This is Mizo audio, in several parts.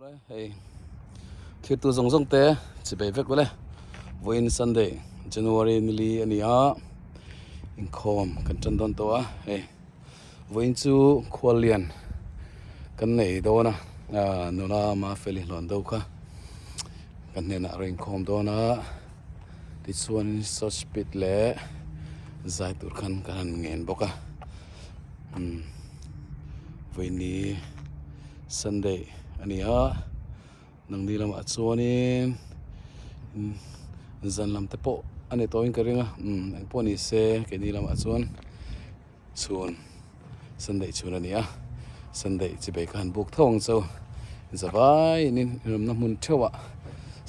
Awle hei thirtu zawng zawng te chibei vek ule vawiin Sunday January nili a ni a inkhawm kan tan dawn tawh a hei vawiin chu khuallian kan nei dawn a ah nula Mafeli hlawn do kha kan hnenah a rawn inkhawm dawn a tichuan search pit leh zai tur khan kan han ngen bawk a umm vawiin ni. Sunday a ni a nangni lamah chuanin zan lam te pawh a ni tawhin ka ring a umm eng pawh ni se keini lamah chuan chhun Sunday chhun a ni a Sunday chibei ka han buk tho ang chu zavaiin inawmna hmun theuhah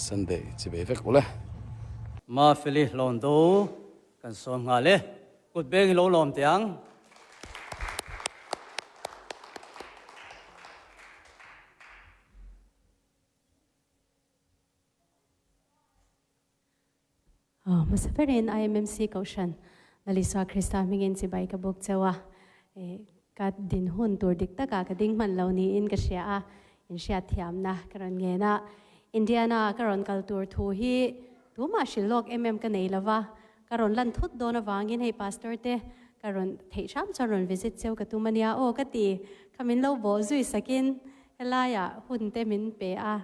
Sunday chibei vek ule. Mafeli Hlawndo kan sawn nghal e. Kut beng hi lo lawm teh ang. Hmasa berin IMMC Kohhran Lalisua Krista hmingin chibai ka buk cheu a, ka din hun tur dik takah ka ding hman lo niin ka hria a, inhriatthiamna ka rawn ngen a. Indiana ka rawn kal tur thu hi tumah hrilh lawk em em ka nei lova, Ka rawn lan thut dawn avangin hei pastor te ka rawn theih hram chuan rawn visit cheu ka tum ania aw ka ti. Kha min lo bawh zui sakin helaiah hun te min pe a,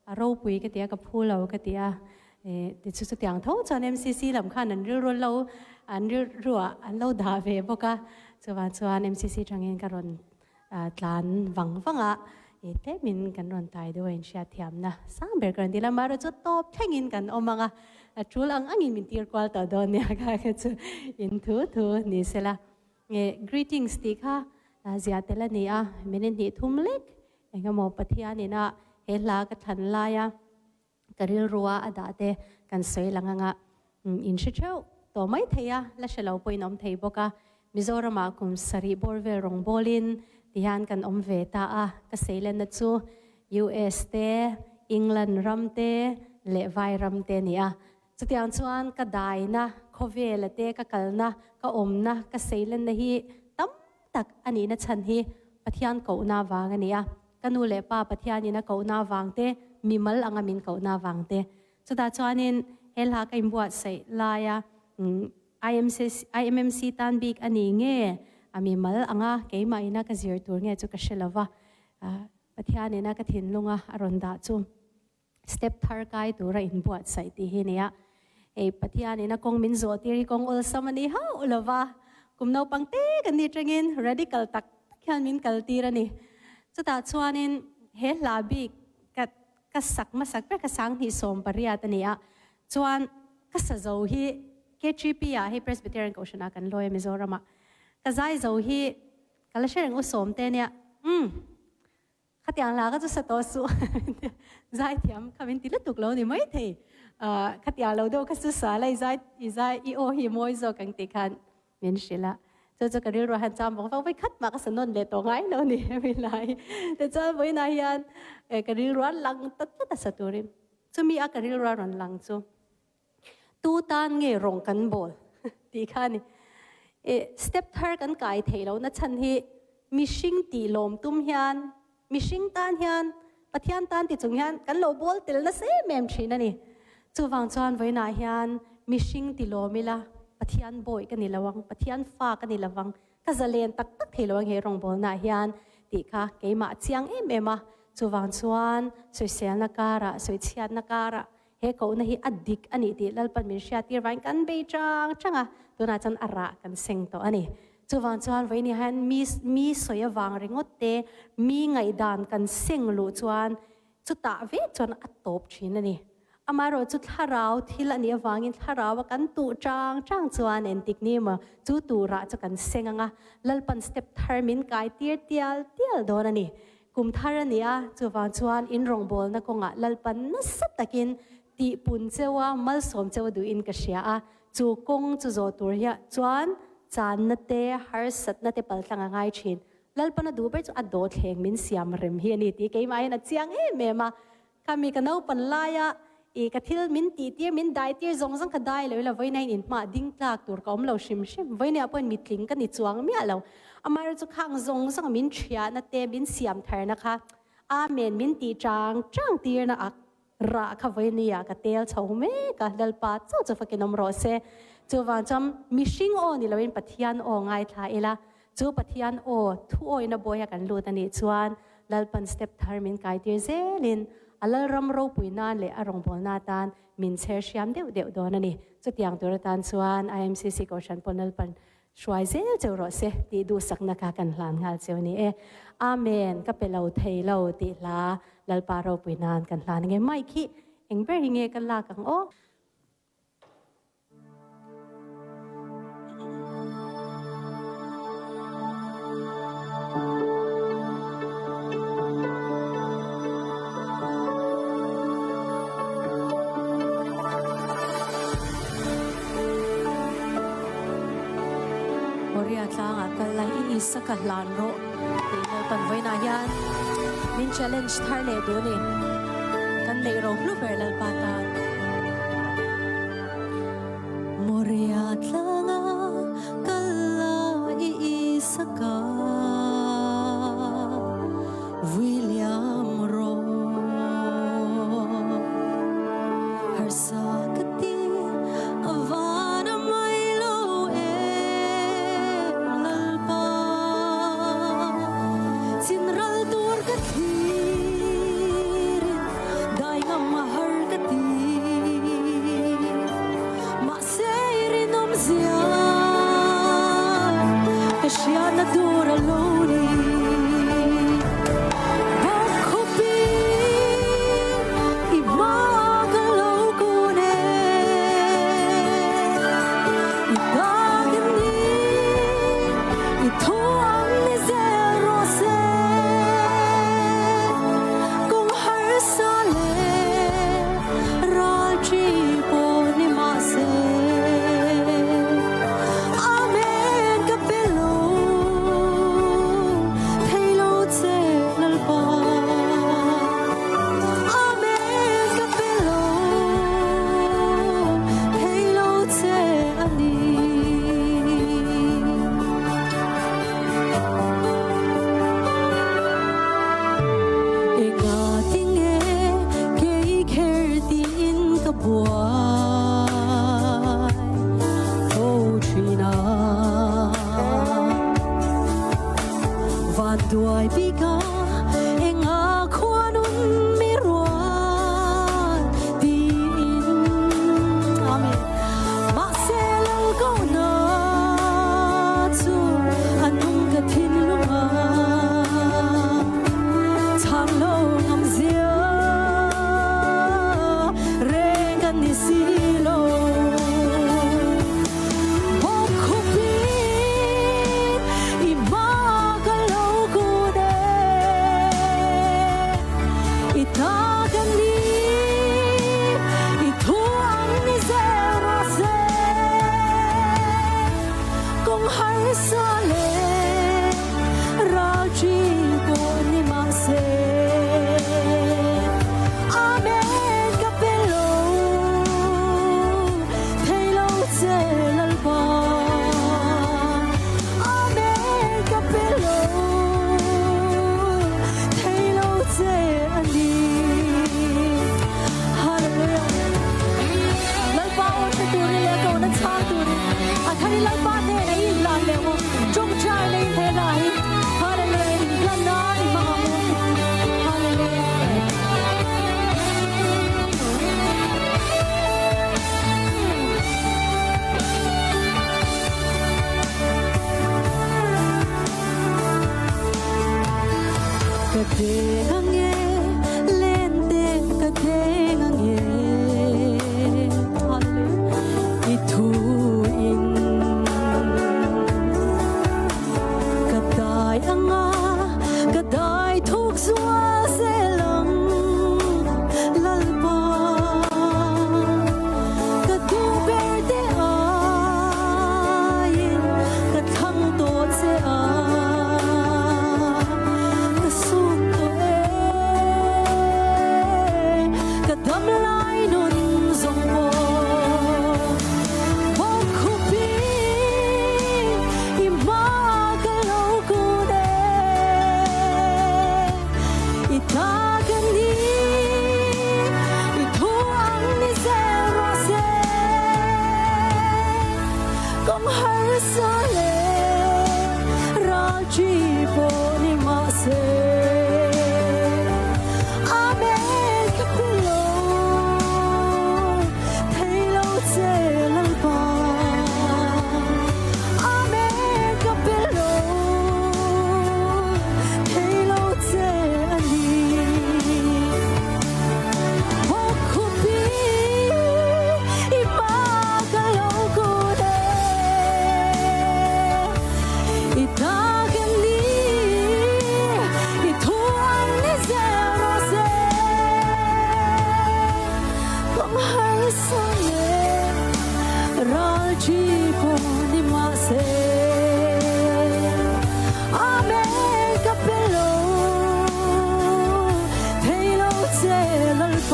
a ropui ka ti a, ka phu lo ka ti a. Tichu chutiang tho chuan MCC lam khan an rilru lo an rilruah an lo dah ve bawk a, chuvang chuan MCC tangin ka rawn Tlan vang vang a, i tlemin kan rawn tai deuh a inhriatthiamna sang ber ka rawn ti la, amaherawh chu tawp thlengin kan awm ang a, a tul ang angin min tir kual tawh dawn nia kha kha chu in thu thu ni se la. Nge greetings tih kha ziah tel a ni a, min inhnih thum lek engemaw Pathianin a he hla ka thlan lai a, Ka rilrua a dah te kan sawi lang anga in hre theuh tawh mai thei a, la hre lo pawhin awm thei bawk a. Mizoramah kum sarih bawr vel rawngbawlin tihian kan awm ve ta a, ka seilenna chu US te, England ram te leh Vai ram te a ni a. Chutiang chuan ka daina, khawvela te ka kalna, ka awmna, ka seilenna hi tam tak a nihna chhan hi Pathian kohna vang a ni a. Ka nu leh pa Pathianin a kohna avang te, mimal anga min kohna avang te. Chutah chuanin he hla ka inbuatsaih laia IMMC tan bik a ni nge, a mimal anga keimahina ka zir tur nge chu ka hre lo va, Pathianina ka thinlunga a rawn dah chu step thar kai tura inbuatsaih tih hi a ni a. Hei Pathianin a kawng min zawh tir hi kawng awlsam a ni hauh lo va, kum naupang te kan nih atangin radical tak tak hian min kal tir a ni. Chutah chuanin he hla bik ka ka sak hmasak ber kha sanghnih 18 a ni a, chuan ka sa zo hi KTP ah hei Presbyterian Kohhran ah kan lawi a Mizoram ah. Ka zai zo hi ka la hre reng u sawm te nia umm. Khatiang hla kha chu sa tawh suh zaithiam kha min ti lutuk lo ni mai thei. Khatiang lo deuh kha chu sa la i zai i zai i aw hi mawi zawk ang tih khan min hrilh a. Chu chu ka rilru han cham vawng vawng vawikhat mah ka sa nawn leh tawh ngai lo ni hemi lai. Tichuan vawiinah hian ka rilru a lang ta tlat a sa turin. Chumi a ka rilru a rawn lang chu tu tan nge rawng kan bawl tih kha a ni. Step thar kan kai theih lohna chhan hi mihring tih lawm tum hian, mihring tan hian, Pathian tan ti chung hian kan lo bawl tel nasa em em thin a ni. Chuvang chuan vawiinah hian mihring ti lawm ila Pathian bawi ka ni lo ang, Pathian fa ka ni lo vang, ka zalen tak tak thei lo ang he rawngbawlnaah hian tih kha keimah a chiang em em a. Chuvang chuan sawiselna karah, sawichhiatna karah He kohna hi a dik a nih tih Lalpan min hriattir vangin kan bei chang chang a, tunah chuan a rah kan seng tawh a ni. Chuvang chuan vawiin hian mi mi sawi avang ringawt te, mi ngaihdan kan seng luh chuan chutah vek chuan a tawp thin a ni. Amaherawh chu thlarau thil a nih avangin thlarau a kan tuh chang chang chuan entik ni emaw chu tuh rah chu kan seng ang a, Lalpan step thar min kai tir tial tial dawn a ni. Kum thar a ni a, chuvang chuan in rawngbawlna kawngah Lalpan nasa takin tihpun cheu a, malsawm cheu a duhin ka hria a, chu kawng chu zawh tur hian chuan channa te, harsatna te paltlang a ngai thin. Lalpan a duh ber chu a dawhthleng min siam rem hi a ni tih keimahin a chiang em em a. Khami ka naupan laia i ka thil min tihtir, min daitir zawng zawng ka dai lo ila vawiin a in inhmah ding tlak tur ka awm lo hrim hrim. Vawiin ah pawhin mitling ka ni chuang miah lo. Amaherawhchu khang zawng zawng min thiahna te, min siam tharna kha Amen min tih chang chang tirna a rah kha vawinia ka tel chho mek a, Lalpa chauh chu fakin awm rawh se. Chuvang chuan mihring aw ni loin Pathian aw ngaithla ila, chu Pathian aw thuawina bawiha kan lut a nih chuan Lalpan step thar min kaitir zelin a Lalram ropui nan leh a rawngbawlna atan min chher hriam deuh deuh dawn a ni. Chutiang tur atan chuan IMCC Kohhran pawn Lalpan Hruai zel cheu rawh se tih duhsakna kha kan hlan nghal cheu ni e. Amen, ka pe lo thei lo tih hla Lalpa ropui nan kan hlan nge mai khi eng ber hi nge ka lak ang aw. Moria tlangah kal lai i Isaka hlan rawh tih Lalpan vawiinah hian min challenge thar leh duh a ni. Kan neih ro hlu ber Lalpa tan. Moria tlangah kal lai i Isaka William rawh. Harsa ka ti a van a mai lo em Lalpa. Chin ral tur ka thlirin dai ngam a har ka ti. Mahse i rinawm zia ka hriatna tur a lo ni. Bawk khawpin i hma ka lo kun e.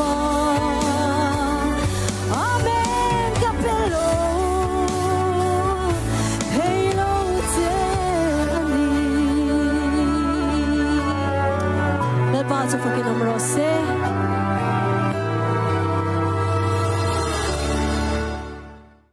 Lalpa. Amen ka pe lo thei lo che a ni. Lalpa chu fakin awm rawh se.